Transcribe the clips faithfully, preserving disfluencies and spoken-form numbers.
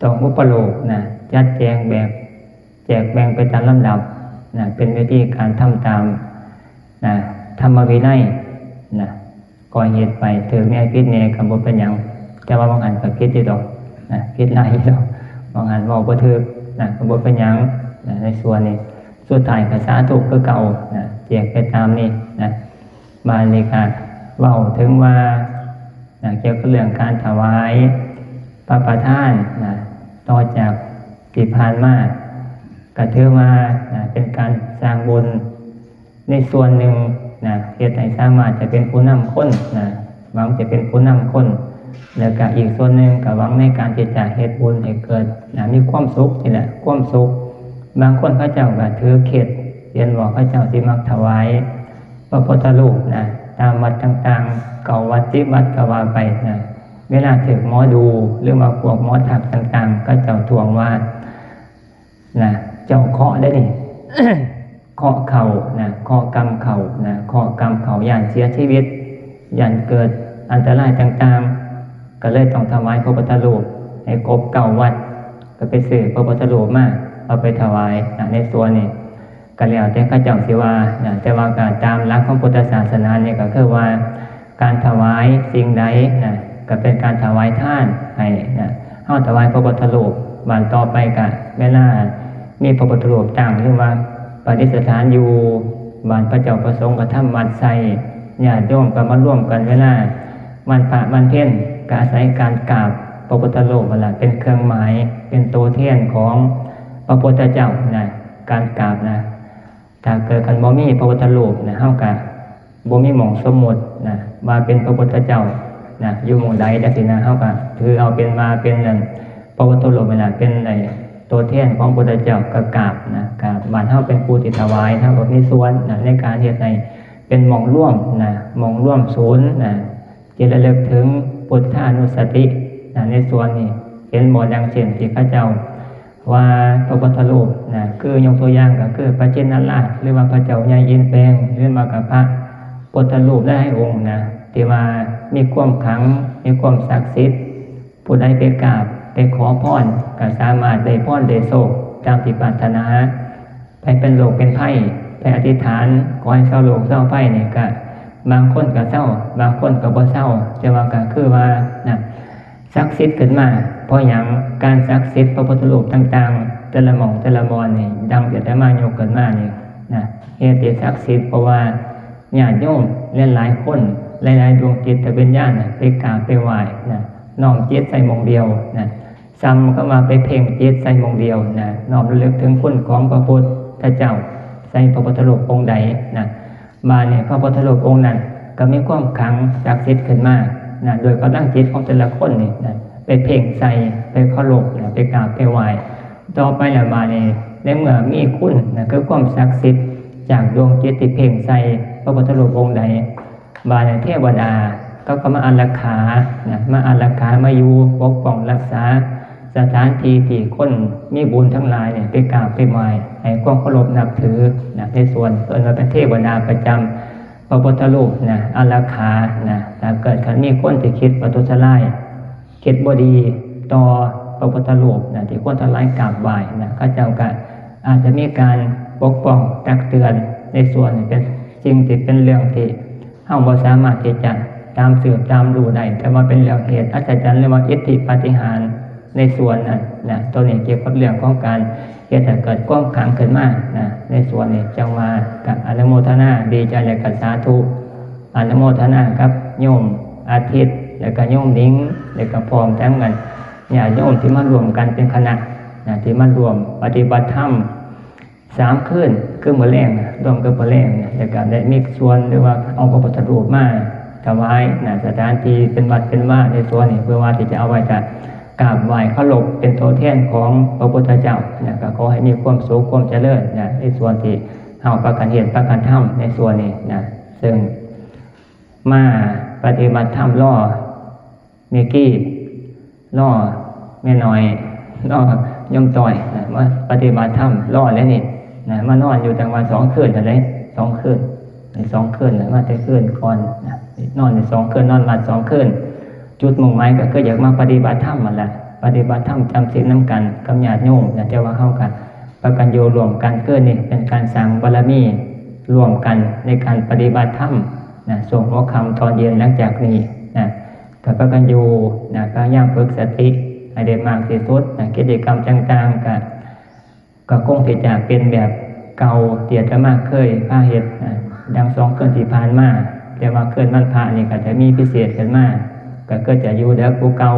ต้องอุปโลกนะ จัดแจงแบบแจกแบ่งไปตามลำดับนะ เป็นวิธีการทำตามนะ ธรรมวินัยนะ ก็เฮ็ดไป ถืกแหน่ผิดแหน่ก็บ่เป็นหยัง แต่ว่าบางอันก็ผิดอยู่ดอกนะ ผิดหลายอยู่ดอก บางอันเว้าบ่ถืกนะ ก็บ่เป็นหยังนะ ในส่วนนี้ สุดท้ายก็สาธุคือเก่านะ แจกไปตามนี้นะ บาดนี้ก็เว้าถึงว่านะ เกี่ยวกับเรื่องการถวายพระประทานนะ ต่อจากที่ผ่านมา ก็ถือว่านะ เป็นการสร้างบุญในส่วนหนึ่งนะ เฮ็ดให้สามารถจะเป็นผู้นำคนนะ หวังจะเป็นผู้นำคน แล้วก็อีกส่วนหนึ่งก็หวังในการที่จะเฮ็ดบุญให้เกิดนะ มีความสุขนี่แหละ ความสุข บางคนเขาเจ้าก็ถือเคล็ด เห็นว่าเขาเจ้าสิมักถวายพระพุทธรูปนะ ตามวัดต่างๆ เก้าวัด สิบวัดก็ว่าไปนะ เวลาถืกหมอดู หรือว่าพวกหมอทักต่างๆ เขาเจ้าทวงว่านะ เจ้าเคราะห์ได้นี่ เคราะห์เข้านะ เคราะห์กรรมเข้านะ เคราะห์กรรมเข้า ย้านเสียชีวิต ย้านเกิดอันตรายต่างๆ ก็เลยต้องถวายพระพุทธรูปให้ครบเก้าวัด ก็ไปซื้อพระพุทธรูปมา เอาไปถวายนะ ในส่วนนี้ ก็แล้วแต่เขาเจ้าสิว่านะ แต่ว่าก็ตามหลักของพุทธศาสนานี่ก็คือว่า การถวายสิ่งใดนะ ก็เป็นการถวายทานให้นะ เฮาถวายพระพุทธรูป บาดต่อไปก็เวลามีพระพุทธรูปตั้ง หรือว่าประดิษฐานอยู่ บาดพระเจ้าประสงค์ก็ทำวัดใส่ ญาติโยมก็มาร่วมกันเวลาวันพระวันเพล ก็อาศัยการกราบพระพุทธรูปนั่นล่ะ เป็นเครื่องหมาย เป็นตัวแทนของพระพุทธเจ้านะ การกราบนะ ถ้าเกิดคันบ่มีพระพุทธรูปนะ เฮาก็บ่มีหม่องสมมุตินะ ว่าเป็นพระพุทธเจ้านะ อยู่หม่องใดจังซี้นะ เฮาก็ถือเอาเป็นว่าเป็นนั่น พระพุทธรูปนั่นล่ะ เป็นไอ้ตัวแทนของพุทธเจ้า ก็กราบนะ กราบ บาดเฮาเป็นผู้ที่ถวาย เฮาก็มีส่วนนะ ในการเฮ็ดให้เป็นหม่องรวมนะ หม่องรวมศูนย์นะ ที่ระลึกถึงพุทธานุสตินะ ในส่วนนี้ เห็นบ่ อย่างเช่นที่เขาเจ้าว่าพระพุทธรูปนะ คือยกตัวอย่างก็คือพระชินราช หรือว่าพระเจ้าใหญ่อินแปลง หรือว่ากับพระพุทธรูปหลายองค์นะ ที่ว่ามีความขลัง มีความศักดิ์สิทธิ์ ผู้ใดไปกราบไปขอพร ก็สามารถได้พรได้โชคตามที่ปรารถนา ไปเป็นโรคเป็นภัย ไปอธิษฐานขอให้เซาโรคเซาภัยนี่ก็ บางคนก็เซา บางคนก็บ่เซา แต่ว่าก็คือว่านะ ศักดิ์สิทธิ์ขึ้นมา เพราะหยัง การศักดิ์สิทธิ์พระพุทธรูปต่างๆ แต่ละหม่องแต่ละบ่อนนี่ ดังที่อาตมายกขึ้นมานี่นะ เหตุที่ศักดิ์สิทธิ์เพราะว่าญาติโยมหลายๆคน หลายๆดวงจิตวิญญาณน่ะ ไปกราบไปไหว้นะ น้อมจิตใส่หม่องเดียวนะ ซ้ำก็ว่าไปเพ่งจิตใส่หม่องเดียวนะ น้อมระลึกถึงคุณของพระพุทธเจ้า ใส่พระพุทธรูปองค์ใดนะ บาดนี้พระพุทธรูปองค์นั้นก็มีความขลังศักดิ์สิทธิ์ขึ้นมานะ โดยกำลังจิตของแต่ละคนนี่นะ ไปเพ่งใส่ ไปเคารพนะ ไปกราบไปไหว้ ต่อไปแล้วบาดนี้ ในเมื่อมีคุณนะ คือความศักดิ์สิทธิ์จากดวงจิตที่เพ่งใส่พระพุทธรูปองค์ใด บาดนี้เทวดาเขาก็มาอารักขานะ มาอารักขา มาอยู่ปกป้องรักษาสถานที่ที่คนมีบุญทั้งหลายเนี่ย ไปกราบไปไหว้ ให้ความเคารพนับถือนะ ในส่วนเอิ้นว่าเป็นเทวดาประจำพระพุทธรูปนะ อารักขานะ ถ้าเกิดคันมีคนที่คิดประทุษร้าย คิดบ่ดีต่อพระพุทธรูปนะ ที่คนทั้งหลายกราบไหว้นะ เขาเจ้าก็อาจจะมีการปกป้องตักเตือน ในส่วนนี้เป็นสิ่งที่เป็นเรื่องที่เฮาบ่สามารถที่จะตามสืบตามรู้ได้ แต่ว่าเป็นเรื่องเหตุอัศจรรย์ หรือว่าอิทธิปาฏิหาริย์ในส่วนนั้นนะ ตัวนี้เกี่ยวกับเรื่องของการเฮ็ดให้เกิดความขลังขึ้นมานะ ในส่วนนี้จังว่าก็อนุโมทนาดีใจ และก็สาธุ อนุโมทนากับโยมอาทิตย์ แล้วก็โยมหนิง แล้วก็พร้อมทั้งกันญาติโยมที่มาร่วมกันเป็นคณะนะ ที่มาร่วมปฏิบัติธรรมสามคืน คือมื้อแลงนะ ร่วมกับมื้อแลงนะ แล้วก็ได้มีส่วน หรือว่าเอาพระพุทธรูปมาถวายนะ สถานที่เป็นวัดเป็นวาในส่วนนี้ เพื่อว่าที่จะเอาไว้จะกราบไหว้เคารพเป็นตัวแทนของพระพุทธเจ้านะ ก็ขอให้มีความสุขความเจริญนะ ในส่วนที่เฮาพากันเฮ็ดพากันทำในส่วนนี้นะ ซึ่ง มาปฏิบัติธรรมรอแม่กี้ รอแม่น้อย รอโยมต้อยนะ มาปฏิบัติธรรมรอแล้วนี่นะ มานอนอยู่จังหวัดสองคืนนั่นเลย สองคืน สองคืนนะ มาแต่คืนก่อนนะ นอนอยู่สองคืน นอนวัดสองคืน จุดมุ่งหมายก็คืออยากมาปฏิบัติธรรมนั่นแหละ ปฏิบัติธรรมจำศีลนำกันกับญาติโยมนะ แต่ว่าเฮาก็พากันอยู่ร่วมกัน คือนี่เป็นการสร้างบารมีร่วมกันในการปฏิบัติธรรมนะ ช่วงหัวค่ำตอนเย็นหลังจากนี้นะ ก็พากันอยู่นะ พยายามฝึกสติให้ได้มากที่สุดนะ กิจกรรมต่างๆ ก็ ก็คงที่จะเป็นแบบเก่าที่อาตมาเคยพาเฮ็ดนะ ดังสองคืนที่ผ่านมา แต่ว่าคืนวันพระนี่ก็จะมีพิเศษขึ้นมา ก็คือจะอยู่เด็กกว่าเก่า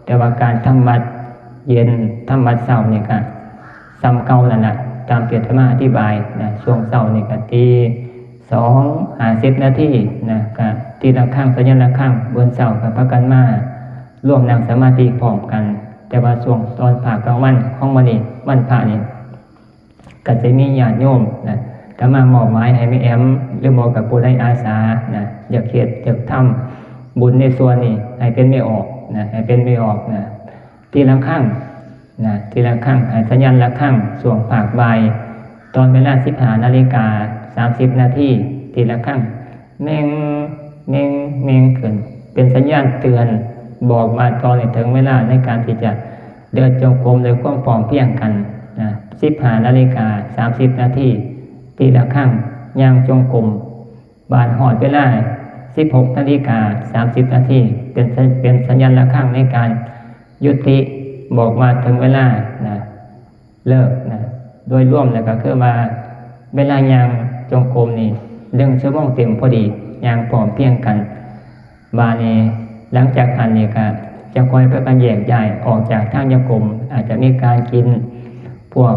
แต่ว่าการทำวัดเย็นทำวัดเช้านี่ก็ส่ำเก่านั่นล่ะ ตามที่อาตมาอธิบายนะ ช่วงเช้านี่ก็ตีสองห้าสิบนาทีนะ ก็ตีระฆัง สัญญาณระฆัง เบิ่งเช้าก็พากันมาร่วมนั่งสมาธิพร้อมกัน แต่ว่าช่วงตอนภาคกลางวันของมื้อนี้ วันพระนี่ ก็จะมีญาติโยมนะ ก็มามอบหมายให้แม่แอม หรือบ่ก็ผู้ใดอาสานะ อยากเฮ็ดอยากทำบุญในส่วนนี้ ให้เป็นแม่ออกนะ ให้เป็นแม่ออกนะ ตีระฆังนะ ตีระฆัง ให้สัญญาณระฆังช่วงภาคบ่าย ตอนเวลาสิบห้านาฬิกาสามสิบนาที ตีระฆัง แม่ง แม่ง แม่งขึ้น เป็นสัญญาณเตือน บอกว่าตอนนี้ถึงเวลาในการที่จะเดินจงกรมด้วยความพร้อมเพรียงกันนะ สิบห้านาฬิกาสามสิบนาที ตีระฆัง ย่างจงกรม บาดฮอดเวลาสิบหกนาฬิกาสามสิบนาที เป็นสัญ- เป็นสัญญาณระฆังในการยุติ บอกว่าถึงเวลานะ เลิกนะ โดยรวมแล้วก็คือว่า เวลาย่างจงกรมนี่หนึ่งชั่วโมงเต็มพอดี ย่างพร้อมเพรียงกัน บาดนี้หลังจากหั้นนี่ก็จะค่อยพากันแยกย้ายออกจากทางจงกรม อาจจะมีการกินพวก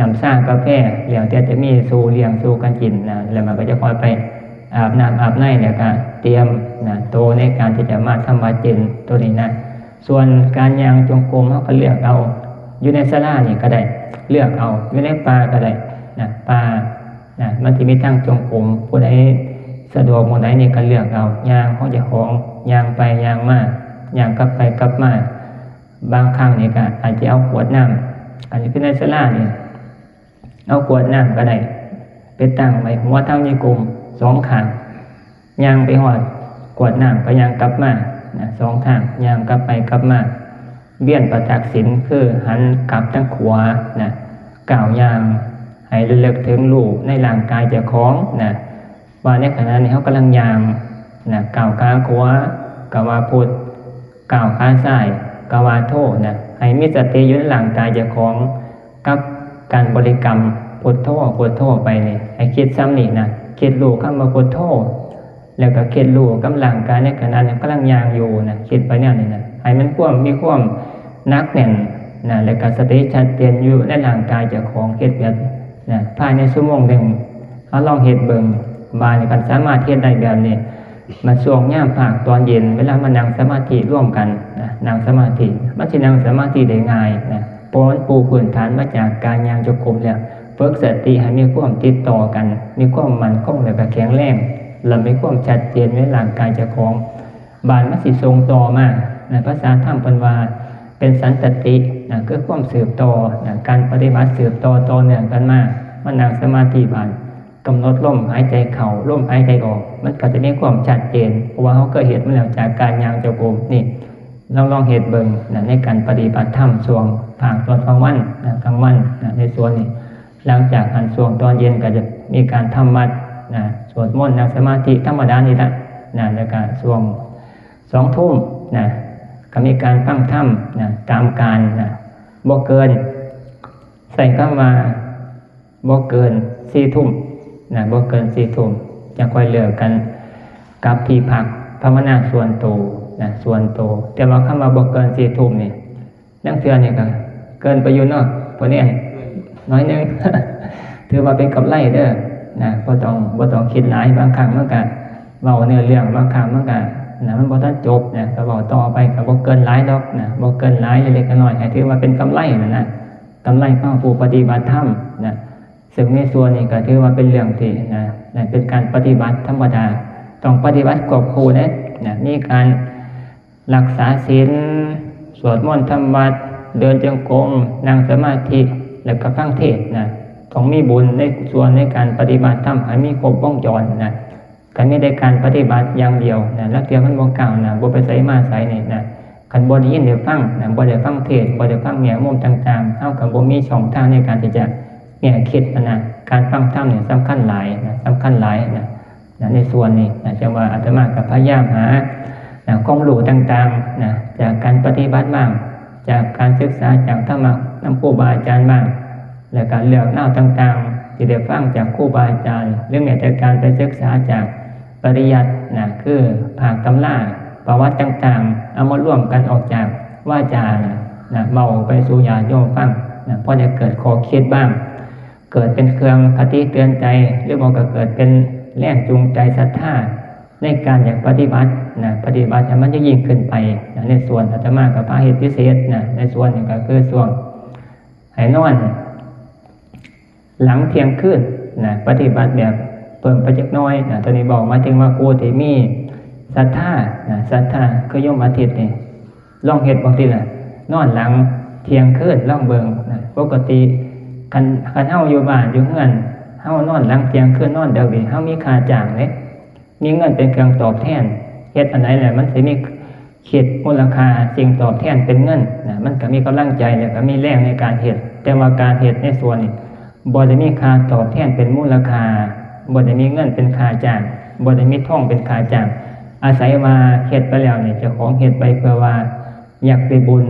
น้ำชากาแฟ แล้วแต่จะมีสู่เลี้ยงสู่กันกินนะ แล้วมันก็จะค่อยไปอาบน้ำอาบใน แล้วก็เตรียมนะ โตในการที่จะมาทำวัดเย็นตัวนี้นะ ส่วนการย่างจงกรม เฮาก็เลือกเอา อยู่ในศาลานี่ก็ได้ เลือกเอา อยู่ในป่าก็ได้นะ ป่านะ มันสิมีทางจงกรม ผู้ใดสะดวกหม่องใดนี่ก็เลือกเอา ย่างของเจ้าของ ย่างไปย่างมา ย่างกลับไปกลับมา บางครั้งนี่ก็อาจจะเอาขวดน้ำ อันนี้คือในศาลานี่ เอาขวดน้ำก็ได้ ไปตั้งไว้หัวทางจงกรมสองข้าง ย่างไปฮอดขวดน้ำก็ย่างกลับมานะ สองทาง ย่างกลับไปกลับมา เวียนประจักษ์ศีล คือหันกลับทางขวานะ ก้าวย่าง ให้ระลึกถึงรู้ในร่างกายเจ้าของนะ ว่าในขณะนี้เฮากำลังย่างนะ ก้าวขาขวาก็ว่าพุทธ ก้าวขาซ้ายก็ว่าโธนะ ให้มีสติอยู่ในร่างกายเจ้าของ กับการบริกรรมพุทโธพุทโธไปนี่ ให้คิดส่ำนี่นะ คิดรู้คำว่าพุทโธ แล้วก็คิดรู้กับร่างกายในขณะนี้กำลังย่างอยู่นะ คิดไปแนวนี้นะ ให้มันความ มีความหนักแน่นนะ แล้วก็สติชัดเจนอยู่ในร่างกายเจ้าของ เฮ็ดแบบนะ ภายในชั่วโมงหนึ่ง เฮาลองเฮ็ดเบิ่ง บาดนี้คันสามารถเฮ็ดได้แบบนี้ มาช่วงยามภาคตอนเย็น เวลามานั่งสมาธิร่วมกันนะ นั่งสมาธิ มันสินั่งสมาธิได้ง่ายนะ เพราะมันปูพื้นฐานมาจากการย่างจงกรมแล้ว ฝึกสติให้มีความติดต่อกัน มีความมั่นคง แล้วก็แข็งแรง และมีความชัดเจนในร่างกายเจ้าของ บาดมันสิส่งต่อมานะ ภาษาธรรมเพิ่นว่าเป็นสันตตินะ คือความสืบต่อนะ การปฏิบัติสืบต่อต่อเนื่องกันมา มานั่งสมาธิ บาดกำหนดลมหายใจเข้า ลมหายใจออก มันก็จะมีความชัดเจน เพราะว่าเฮาเคยเฮ็ดมาแล้วจากการย่างจงกรมนี่ ลอง ลองเฮ็ดเบิ่งนะ ในการปฏิบัติธรรมช่วงภาคตอนกลางวันนะ กลางวันนะ ในส่วนนี้ หลังจากหั้นช่วงตอนเย็นก็จะมีการทำวัดนะ สวดมนต์ นั่งสมาธิธรรมดานี่ละนะ แล้วก็ช่วงสองทุ่มนะ ก็มีการฟังธรรมนะ ตามการนะ บ่เกิน ใช้คำว่าบ่เกินสี่ทุ่มนะ บ่เกินสี่ทุ่ม จั่งค่อยเลิกกัน กลับที่พักภาวนาส่วนโตนะ ส่วนโต แต่ว่าคำว่าบ่เกินสี่ทุ่มนี่ ลางเทื่อนี่ก็เกินไปอยู่เนาะ พ่อเณร น้อยหนึ่ง ถือว่าเป็นกำไรเด้อนะ บ่ต้อง บ่ต้องคิดหลาย บางครั้งมันก็เว้าเนื้อเรื่อง บางครั้งมันก็นะ มันบ่ทันจบนะ ก็เว้าต่อไป ก็บ่เกินหลายดอกนะ บ่เกินหลาย เล็กๆน้อยๆ ให้ถือว่าเป็นกำไรนั่นนะ กำไรของผู้ปฏิบัติธรรมนะ ซึ่งในส่วนนี้ก็ถือว่าเป็นเรื่องที่นะ นะ เป็นการปฏิบัติธรรมดา ต้องปฏิบัติควบคู่เด้นะ มีการรักษาศีล สวดมนต์ทำวัตร เดินจงกรม นั่งสมาธิ แล้วก็ฟังเทศน์นะ ต้องมีบุญในส่วนในการปฏิบัติธรรมให้มีครบวงจรนะ คันมีแต่การปฏิบัติอย่างเดียวนะ ลางเทื่อมันบ่ก้าวหน้า บ่ไปไสมาไสนี่นะ คันบ่ได้ยินได้ฟังนะ บ่ได้ฟังเทศน์ บ่ได้ฟังแง่มุมต่างๆ เฮาก็บ่มีช่องทางในการที่จะแง่คิดนะ การฟังธรรมนี่สำคัญหลายนะ สำคัญหลายนะ นะ ในส่วนนี้นะ จั่งว่าอาตมาก็พยายามหานะ ความรู้ต่างๆนะ จากการปฏิบัติบ้าง จากการศึกษาจากธรรมะนำครูบาอาจารย์บ้าง แล้วก็เรื่องราวต่างๆ ที่ได้ฟังจากครูบาอาจารย์ หรือแม้แต่การไปศึกษาจากปริยัตินะ คือภาคตำรา ประวัติต่างๆ เอามารวมกันออกจากวาจานะ นะ เว้าไปสู่ญาติโยมฟังนะ พอได้เกิดข้อคิดบ้าง เกิดเป็นเครื่องคติเตือนใจ หรือบ่ก็เกิดเป็นแรงจูงใจศรัทธา ในการอยากปฏิบัตินะ ปฏิบัติให้มันยิ่งขึ้นไปนะ ในส่วนอาตมาก็พาเฮ็ดพิเศษนะ ในส่วนนี้ก็คือช่วงให้นอน หลังเที่ยงคืนนะ ปฏิบัติแบบเพิ่มไปจักหน่อยนะ ตัวนี้บอกหมายถึงว่าผู้ที่มีศรัทธานะ ศรัทธาคือโยมอาทิตย์นี่ ลองเฮ็ดเบิ่งติล่ะ นอนหลังเที่ยงคืนลองเบิ่งนะ ปกติคัน คันเฮาอยู่บ้านอยู่เฮือน เฮานอนหลังเที่ยงคืนนอนดึกนี่ เฮามีค่าจ้างเด้ มีเงินเป็นเครื่องตอบแทน เฮ็ดอันใดแล้วมันสิมี คิดมูลค่าสิ่งตอบแทนเป็นเงินนะ มันก็มีกำลังใจแล้วก็มีแรงในการเฮ็ด แต่ว่าการเฮ็ดในส่วนนี้บ่ได้มีค่าตอบแทนเป็นมูลค่า บ่ได้มีเงินเป็นค่าจ้าง บ่ได้มีทองเป็นค่าจ้าง อาศัยว่าเฮ็ดไปแล้วนี่ เจ้าของเฮ็ดไปเพื่อว่าอยากได้บุญ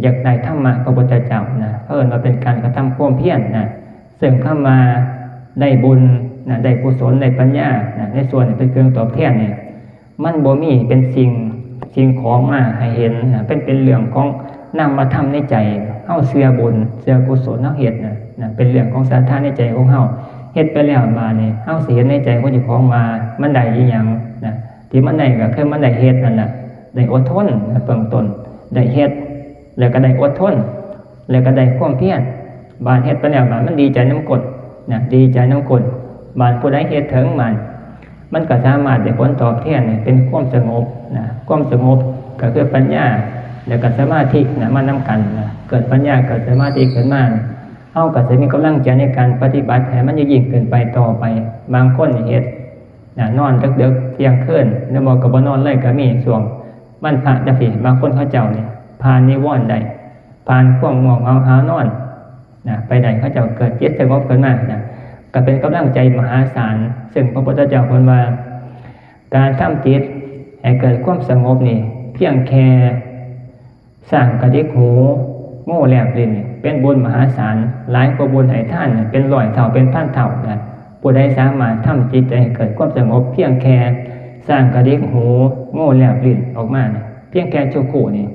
อยากได้ธรรมะพระพุทธเจ้านะ เอิ้นว่าเป็นการกระทำความเพียรนะ ซึ่งคำว่าได้บุญนะ ได้กุศล ได้ปัญญานะ ในส่วนนี้เป็นเครื่องตอบแทนเนี่ย มันบ่มีเป็นสิ่ง สิ่งของมาให้เห็นนะ เป็น เป็นเรื่องของนามธรรมในใจ เฮาเชื่อบุญ เชื่อกุศล เฮาเฮ็ดนะ นะ เป็นเรื่องของศรัทธาในใจของเฮา เฮ็ดไปแล้วบาดนี้ เฮาสิเห็นในใจของเจ้าของว่ามันได้อีหยังนะ ที่มันได้ก็คือมันได้เฮ็ดนั่นแหละ ได้อดทนนะ เบื้องต้น ได้เฮ็ด แล้วก็ได้อดทน แล้วก็ได้ความเพียร บาดเฮ็ดไปแล้วบาดมันดีใจนำคนนะ ดีใจนำคน บาดผู้ใดเฮ็ดถึงมัน มันก็สามารถได้ผลตอบแทนเนี่ยเป็นความสงบนะ ความสงบก็คือปัญญา แล้วก็สมาธินะ มานำกันนะ เกิดปัญญา เกิดสมาธิขึ้นมา เฮาก็สิมีกำลังใจในการปฏิบัติให้มันยิ่งขึ้นไปต่อไป บางคนนี่เฮ็ดนะ นอนดึกๆ เที่ยงคืน แล้วบ่ก็บ่นอนเลยก็มี ช่วงวันพระจังซี้ บางคนเขาเจ้านี่ผ่านนิวรณ์ได้ ผ่านความง่วงเหงาหาวนอนนะ ไปได้ เขาเจ้าเกิดจิตสงบขึ้นมานะ ก็เป็นกำลังใจมหาศาล ซึ่งพระพุทธเจ้าเพิ่นว่า การทำจิตให้เกิดความสงบนี่ เพียงแค่ช้างกระดิกหู งูแลบลิ้น เป็นบุญมหาศาล หลายกว่าบุญให้ทานเป็นร้อยเท่า เป็นพันเท่านะ ผู้ใดสามารถทำจิตใจให้เกิดความสงบ เพียงแค่ช้างกระดิกหู งูแลบลิ้นออกมานะ เพียงแค่ชั่วครู่นี่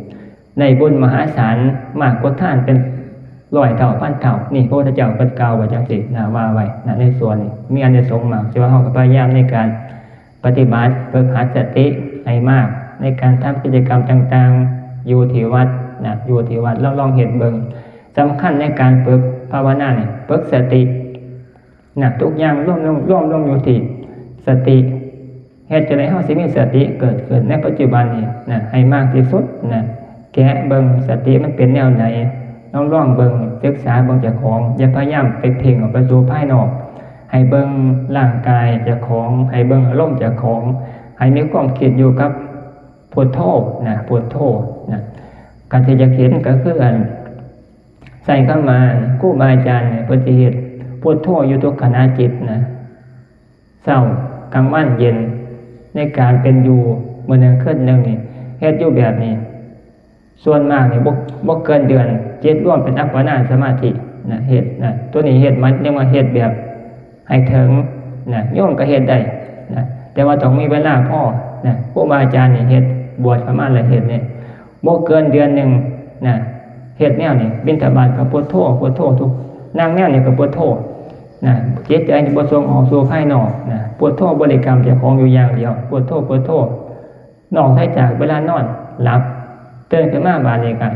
ได้บุญมหาศาลมากกว่าทานเป็นร้อยเท่าพันเท่า นี่พระพุทธเจ้าเพิ่นกล่าวไว้จังซี่นะ ว่าไว้นะ ในส่วนนี้มีอานิสงส์มาก แต่ว่าเฮาก็พยายามในการปฏิบัติ ฝึกหัดสติให้มาก ในการทำกิจกรรมต่างๆ อยู่ที่วัดนะ อยู่ที่วัด ลองลองเฮ็ดเบิ่ง สำคัญในการฝึกภาวนานี่ ฝึกสติ นะ ทุกอย่างรวมลง รวมลงอยู่ที่สติ เฮ็ดจั่งใดเฮาสิมีสติเกิดขึ้นในปัจจุบันนี่นะ ให้มากที่สุดนะ แกะเบิ่งสติมันเป็นแนวใด ลองลองเบิ่ง ศึกษาเบิ่งเจ้าของ อย่าพยายามไปเพ่งออกไปสู่ภายนอก ให้เบิ่งร่างกายเจ้าของ ให้เบิ่งอารมณ์เจ้าของ ให้มีความคิดอยู่กับพุทโธนะ พุทโธนะ การที่จะเห็นก็คืออัน ใช้คำว่าครูบาอาจารย์เนี่ยเพิ่นสิเฮ็ดพุทโธอยู่ทุกขณะจิตนะ เช้า กลางวัน เย็น ในการเป็นอยู่มื้อหนึ่งคืนหนึ่งนี่ เฮ็ดอยู่แบบนี้ ส่วนมากนี่บ่ บ่เกินเดือน จิตรวมเป็นอัปปนาสมาธินะ เฮ็ดนะ ตัวนี้เฮ็ดมันเรียกว่าเฮ็ดแบบให้ถึงนะ โยมก็เฮ็ดได้นะ แต่ว่าต้องมีเวลาพอนะ ครูบาอาจารย์นี่เฮ็ด บวชเข้ามาแล้วเฮ็ดเนี่ย บ่เกินเดือนหนึ่งนะ เฮ็ดแนวนี้ บิณฑบาตก็พุทโธ พุทโธทุก นั่งแนวนี้ก็พุทโธนะ จิตใจนี่บ่ส่งออกสู่ภายนอกนะ พุทโธบริกรรมเจ้าของอยู่อย่างเดียว พุทโธ พุทโธ นอกเสียจากเวลานอนหลับ ตื่นขึ้นมาบาดนี้ก็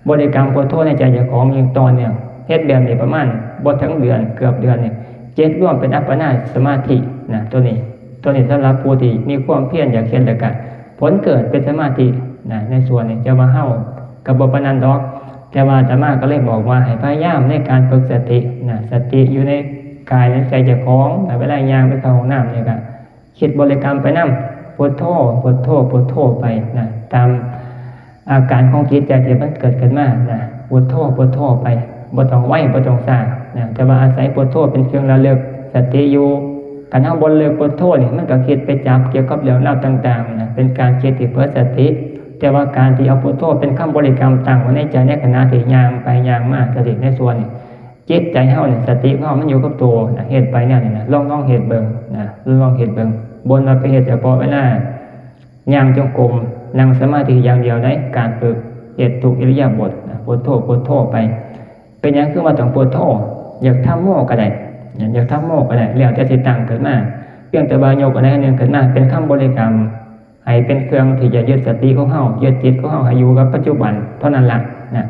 บริกรรมพุทโธในใจเจ้าของอย่างต่อเนื่อง เฮ็ดแบบนี้ประมาณบ่ถึงเดือน เกือบเดือนนี่ จิตรวมเป็นอัปปนาสมาธินะ ตัวนี้ ตัวนี้สำหรับผู้ที่มีความเพียรอยากเฮ็ดแล้วก็ ผลเกิดเป็นสมาธินะ ในส่วนนี้จะว่าเฮาก็บ่ปานนั้นดอก แต่ว่าอาตมาก็เลยบอกว่าให้พยายามในการฝึกสตินะ สติอยู่ในกายในใจเจ้าของนะ เวลาย่างไปเข้าห้องน้ำนี่ก็คิดบริกรรมไปนำ พุทโธ พุทโธ พุทโธไปนะ ตาม อาการของจิตใจที่มันเกิดขึ้นมานะ พุทโธ พุทโธไป บ่ต้องไว บ่ต้องช้านะ แต่ว่าอาศัยพุทโธเป็นเครื่องระลึกสติอยู่ คันเฮาบ่ระลึกพุทโธนี่ มันก็คิดไปจับเกี่ยวกับเรื่องราวต่างๆนะ เป็นการคิดที่เผลอสติ แต่ว่าการที่เอาพุทโธเป็นคำบริกรรมตั้งไว้ในใจในขณะที่ย่างไปย่างมา สติในส่วนนี่ จิตใจเฮานี่ สติของเฮามันอยู่กับตัวนะ เฮ็ดไปแนวนี้นะ ลอง ลองเฮ็ดเบิ่งนะ ลองเฮ็ดเบิ่ง บ่ว่าไปเฮ็ดเฉพาะเวลา ย่างจงกรม นั่งสมาธิอย่างเดียวในการฝึก เฮ็ดทุกอิริยาบถนะ พุทโธ พุทโธไป เป็นหยังคือว่าต้องพุทโธ อยากธัมโมก็ได้ อยากธัมโมก็ได้ แล้วแต่สิตั้งขึ้นมา เพียงแต่ว่ายกอันใดอันหนึ่งขึ้นมาเป็นคำบริกรรม ให้เป็นเครื่องที่จะยึดสติของเฮา ยึดจิตของเฮาให้อยู่กับปัจจุบันเท่านั้นล่ะนะ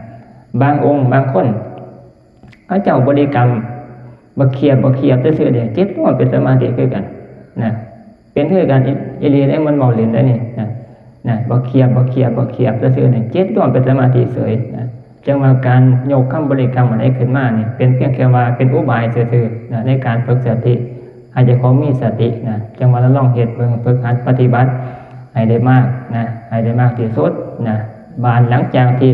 บางองค์บางคน เขาเจ้าบริกรรม บักเขียบ บักเขียบซื่อๆเนี่ย จิตมันเป็นสมาธิคือกันนะ เป็นคือกันอี อีหลีได้ มันเว้าเล่นได้นี่นะ นะ บักเขียบ บักเขียบ บักเขียบซื่อๆเนี่ย จิตมันเป็นสมาธิเฉยนะ จังว่าการยกคำบริกรรมอันใดขึ้นมานี่ เป็นเพียงแค่ว่าเป็นอุบายซื่อๆนะ ในการฝึกสติ ให้เจ้าของมีสตินะ จังว่าเราลองเฮ็ดเบิ่ง ฝึกหัดปฏิบัติให้ได้มากนะ ให้ได้มากที่สุดนะ บานหลังจากที่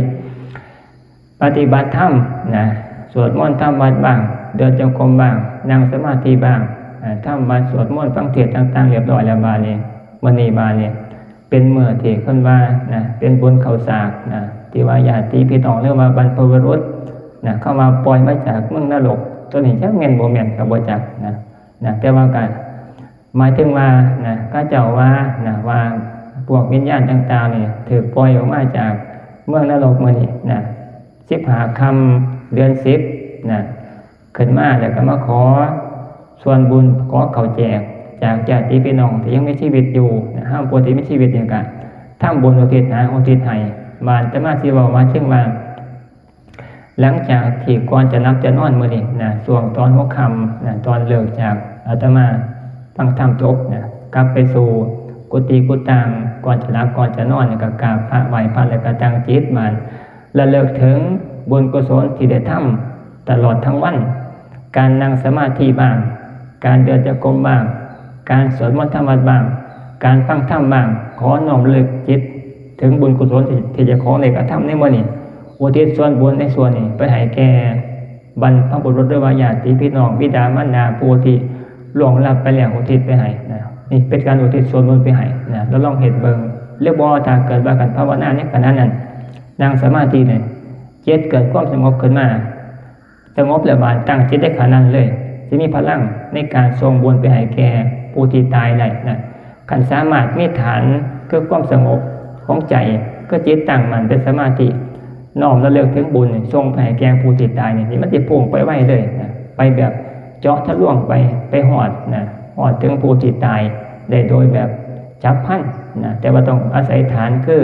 ปฏิบัติธรรมนะ สวดมนต์ทำวัดบ้าง เดินจงกรมบ้าง นั่งสมาธิบ้าง อ่า ทำวัด สวดมนต์ ฟังเทศน์ต่างๆ เรียบร้อยแล้ว บาดนี้ มื้อนี้ บาดนี้ เป็นมื้อที่เพิ่นว่านะ เป็นบุญเข้าสากนะ ที่ว่าญาติพี่น้อง หรือว่าบรรพบุรุษนะ เขาว่าปล่อยมาจากเมืองนรก ตัวนี้จักแม่นบ่แม่นก็บ่จักนะ นะ แต่ว่าก็ หมายถึงว่านะ เขาเจ้าว่านะ ว่าพวกวิญญาณต่างๆนี่ ถูกปล่อยออกมาจากเมืองนรกมื้อนี้นะ สิบห้าค่ำเดือนสิบนะ ขึ้นมาแล้วก็มาขอส่วนบุญ ขอข้าวแจกจากญาติพี่น้องที่ยังมีชีวิตอยู่นะ เฮาผู้ที่มีชีวิตนี่ก็ทำบุญอุทิศหา อุทิศให้ บาดอาตมาสิเว้ามาถึงว่า หลังจากที่ก่อนจะหลับจะนอนมื้อนี้นะ ช่วงตอนหัวค่ำนะ ตอนเลิกจากอาตมาฟังธรรมจบนะ กลับไปสู่กุฏิกุฏาง ก่อนจะหลับก่อนจะนอนนี่ก็กราบพระ ไหว้พระ แล้วก็ตั้งจิตหมั่นระลึกถึงบุญกุศลที่ได้ทำตลอดทั้งวัน การนั่งสมาธิบ้าง การเดินจงกรมบ้าง การสวดมนต์ทำวัดบ้าง การฟังธรรมบ้าง ขอน้อมระลึกจิตถึงบุญกุศลที่ ที่เจ้าของได้กระทำในมื้อนี้ อุทิศส่วนบุญในส่วนนี้ไปให้แก่บรรพบุรุษ หรือว่าญาติพี่น้อง บิดามารดา ผู้ที่ล่วงลับไปแล้ว อุทิศไปให้นะ นี่เป็นการอุทิศส่วนบุญไปให้นะ แล้วลองเฮ็ดเบิ่ง หรือบ่ ถ้าเกิดว่าการภาวนาในขณะนั้น นั่งสมาธิเนี่ย จิตเกิดความสงบขึ้นมา สงบแล้วบาดตั้งจิตได้ขนาดนั้นเลย สิมีพลังในการส่งบุญไปให้แก่ผู้ที่ตายได้นะ คันสามารถมีฐานคือความสงบของใจ คือจิตตั้งมั่นเป็นสมาธิ น้อมระลึกถึงบุญนี่ส่งไปให้แก่ผู้ที่ตายนี่ นี่มันสิพุ่งไปไวเลยนะ ไปแบบเจาะทะลวงไป ไปฮอดนะ ฮอดถึงผู้ที่ตายได้โดยแบบฉับพลันนะ แต่ว่าต้องอาศัยฐานคือ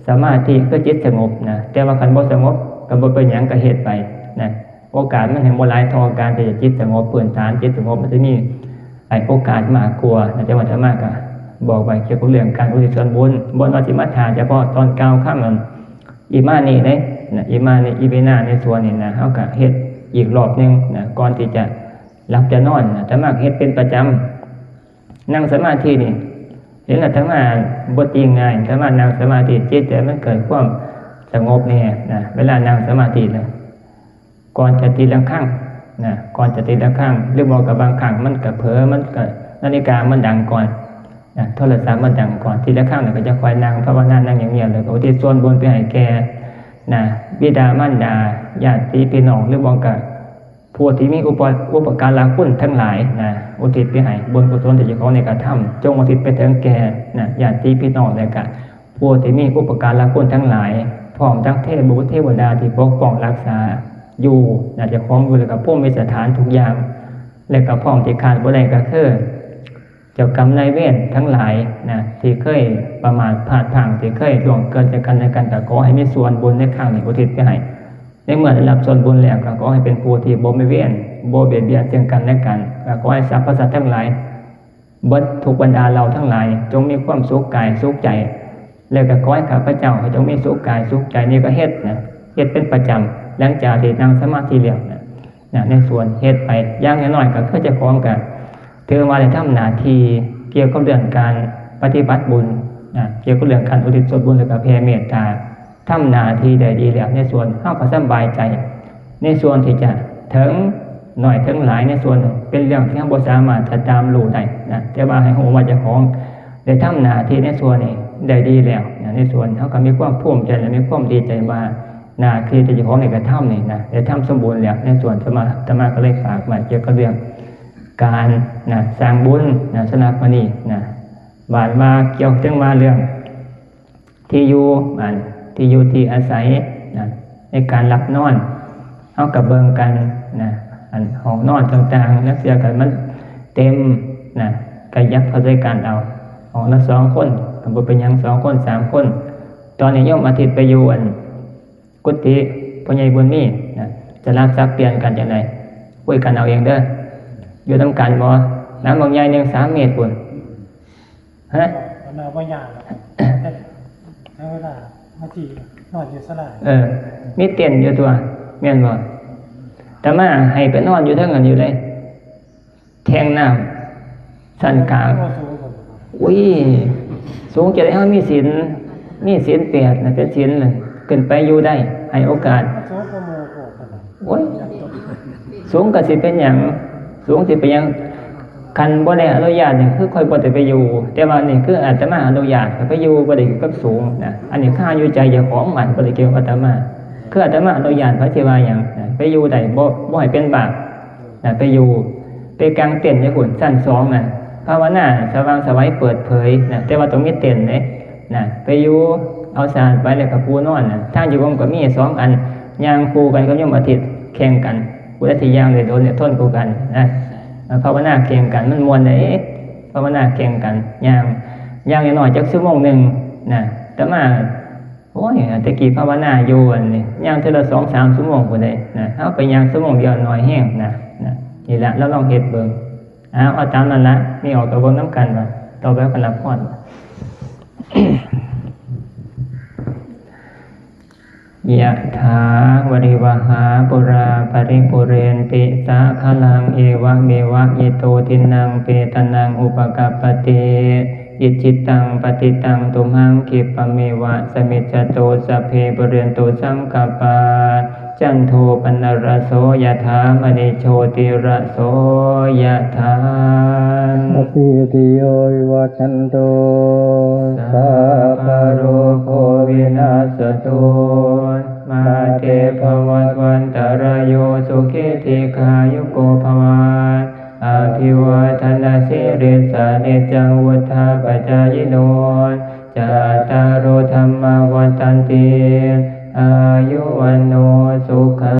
สมาธิ คือจิตสงบนะ แต่ว่าคันบ่สงบก็บ่เป็นหยัง ก็เฮ็ดไปนะ โอกาสมันแฮ่งบ่หลายเท่าการที่จะจิตสงบ พื้นฐานจิตสงบมันจะมีไอ้โอกาสมากกว่านะ แต่ว่าอาตมาก็บอกไว้เกี่ยวกับเรื่องการอุทิศส่วนบุญ บ่ว่าสิมาถ่าเฉพาะตอนกล่าวคำนั้น อิมานิเด้นะ อิมานิ อิมินา ในส่วนนี้นะ เฮาก็เฮ็ดอีกรอบหนึ่งนะ ก่อนที่จะหลับจะนอนนะ อาตมาก็เฮ็ดเป็นประจำ นั่งสมาธินี่ เห็นอาตมาบ่ติงง่าย อาตมานั่งสมาธิ จิตใจมันเกิดความสงบแน่นะ เวลานั่งสมาธินะ ก่อนจะติดระฆังนะ ก่อนจะติดระฆัง หรือบ่ก็บางครั้งมันก็เผลอ มันก็นาฬิกามันดังก่อนนะ โทรศัพท์มันดังก่อน ติดระฆังแล้วก็จะค่อยนั่งภาวนา นั่งเงียบๆ แล้วก็อุทิศส่วนบุญไปให้แก่นะ บิดามารดา ญาติพี่น้อง หรือบ่ก็ผู้ที่มีอุป อุปการะคุณทั้งหลายนะ อุทิศไปให้บุญกุศลที่เจ้าของได้กระทำ จงอุทิศไปถึงแก่นะ ญาติพี่น้อง แล้วก็ ผู้ที่มีอุปการะคุณทั้งหลาย พร้อมทั้งเทพบุตรเทวดาที่ปกป้องรักษาอยู่นะ เจ้าของอยู่ แล้วก็พรหมสถานทุกอย่าง และก็พร้อมที่ขาดบ่ได้ก็คือ เจ้ากรรมนายเวรทั้งหลายนะ ที่เคยประมาทพลาดพลั้ง ที่เคยล่วงเกินจากกันและกัน ก็ขอให้มีส่วนบุญในครั้งนี้อุทิศไปให้ ในเมื่อได้รับส่วนบุญแล้ว ก็ขอให้เป็นผู้ที่บ่มีเวร บ่เบียดเบียนซึ่งกันและกัน ก็ขอให้สรรพสัตว์ทั้งหลาย เบิดทุกบรรดาเหล่าทั้งหลาย จงมีความสุขกายสุขใจ แล้วก็ขอให้ข้าพเจ้าจงมีสุขกายสุขใจ นี่ก็เฮ็ดนะ เฮ็ดเป็นประจำ หลังจากที่นั่งสมาธิแล้วนะ นะ ในส่วนเฮ็ดไป อย่างน้อยๆ ก็คือเจ้าของก็ถือว่าได้ทำหน้าที่เกี่ยวกับเรื่องการปฏิบัติบุญนะ เกี่ยวกับเรื่องการอุทิศส่วนบุญ แล้วก็แผ่เมตตา ทำหน้าที่ได้ดีแล้วในส่วน เฮาก็สำบายใจ ในส่วนที่จะเถิงน้อยเถิงหลายในส่วนนั้น เป็นเรื่องที่เฮาบ่สามารถจะตามรู้ได้นะ แต่ว่าให้รู้ว่าเจ้าของได้ทำหน้าที่ในส่วนนี้ได้ดีแล้วนะ ในส่วนเฮาก็มีความภูมิใจและมีความดีใจว่า หน้าที่ที่เจ้าของได้กระทำนี่นะ ได้ทำสมบูรณ์แล้วในส่วน อาตมา อาตมาก็เลยฝากไว้เกี่ยวกับเรื่องการนะ สร้างบุญนะ สำหรับมื้อนี้นะ บาดว่าเกี่ยวถึงว่าเรื่อง ที่อยู่ อัน ที่อยู่ที่อาศัยนะ ในการหลับนอน เฮาก็เบิ่งกันนะ อันห้องนอนต่างๆ ลางเทื่อก็มันเต็มนะ ก็ยับเข้าใส่กันเอา ห้องละสองคน ก็บ่เป็นหยัง สองคน สามคน ตอนนี้โยมอาทิตย์ไปอยู่อันกุฏิพ่อใหญ่บุญมีนะ สลับสับเปลี่ยนกันจั่งใด คุยกันเอาเองเด้อ อยู่นำกันบ่ หลังบักใหญ่หนึ่ง สามเมตรพุ้น ฮะ มันเอาบ่ยากหรอก แต่ใช้เวลานาที นอนอยู่ศาลา เออ มีเต็นท์อยู่ตัว แม่นบ่ อาตมาให้ไปนอนอยู่เทิงนั้นอยู่เลย แท่งน้ำ ชั้นกลาง โอ้ สูงกว่า อุ้ย สูงจะได้ เฮามีศีล มีศีลแปดนะ เป็นศีลน่ะ ขึ้นไปอยู่ได้ ให้โอกาส มันสูงกว่าหมู่พวกนั้น โอ้ย สูงก็สิเป็นหยัง สูงสิเป็นหยัง คันบ่ได้อนุญาตนี่คือค่อยบ่ได้ไปอยู่ แต่ว่านี่คืออาตมาอนุญาตให้ไปอยู่ บ่ได้อยู่กับสูงนะ อันนี้ข้าอยู่ใจเจ้าของมัน บ่ได้เกี่ยวกับอาตมา คืออาตมาอนุญาต ไผสิว่าหยังนะ ไปอยู่ได้ บ่ บ่ให้เป็นบาปนะ ไปอยู่ ไปกางเต็นท์อยู่พุ้น ชั้นสองนะ ภาวนาสว่างไสวเปิดเผยนะ แต่ว่าต้องมีเต็นท์เด้นะ ไปอยู่ เอาสานไปแล้วก็ปูนอนนะ ทางจงกรมก็มีสองอัน ย่างคู่กันกับโยมอาทิตย์ แข่งกัน ผู้ใดสิย่างได้โดนได้ทนกว่ากันนะ ภาวนาแข่งกัน มันม่วนเด้ ภาวนาแข่งกัน ย่าง ย่างน้อยๆ จักชั่วโมงหนึ่งนะ อาตมา โอ้ย แต่กี้ภาวนาอยู่อันนี้ ย่างเทื่อละสองสามชั่วโมงพุ้นเด้นะ เฮาไปย่างชั่วโมงเดียวน้อยแฮงนะ นะ นี่ล่ะ ลองเฮ็ดเบิ่ง เอา เอาตามนั้นล่ะ มีออกก็เบิ่งนำกันว่า ต่อไปก็รับพร ยะถา วาริวหา ปูรา ปริปูเรนติ สาคารัง เอวะเมวะ อิโต ทินนัง เปตานัง อุปกัปปติ อิจฉิตัง ปัตติตัง ตุมหัง ขิปปะเมวะ สมิจจโต สัพเพ ปูเรนตุ สังกัปปา จันโท ปนรสโส ยะถา มณิโชติรสโส ยะถา สัพพีติโย วิวัชชันตุ สัพพะโรโค วินัสสตุ มาเต ภวัตวันตรายโย สุขี ทีฆายุโก ภวา อภิวาทนสีลิสสะ นิจจัง วุฑฒาปจายิโน จัตตาโร ธัมมา วัฑฒันติ อายุ วัณโณ สุขัง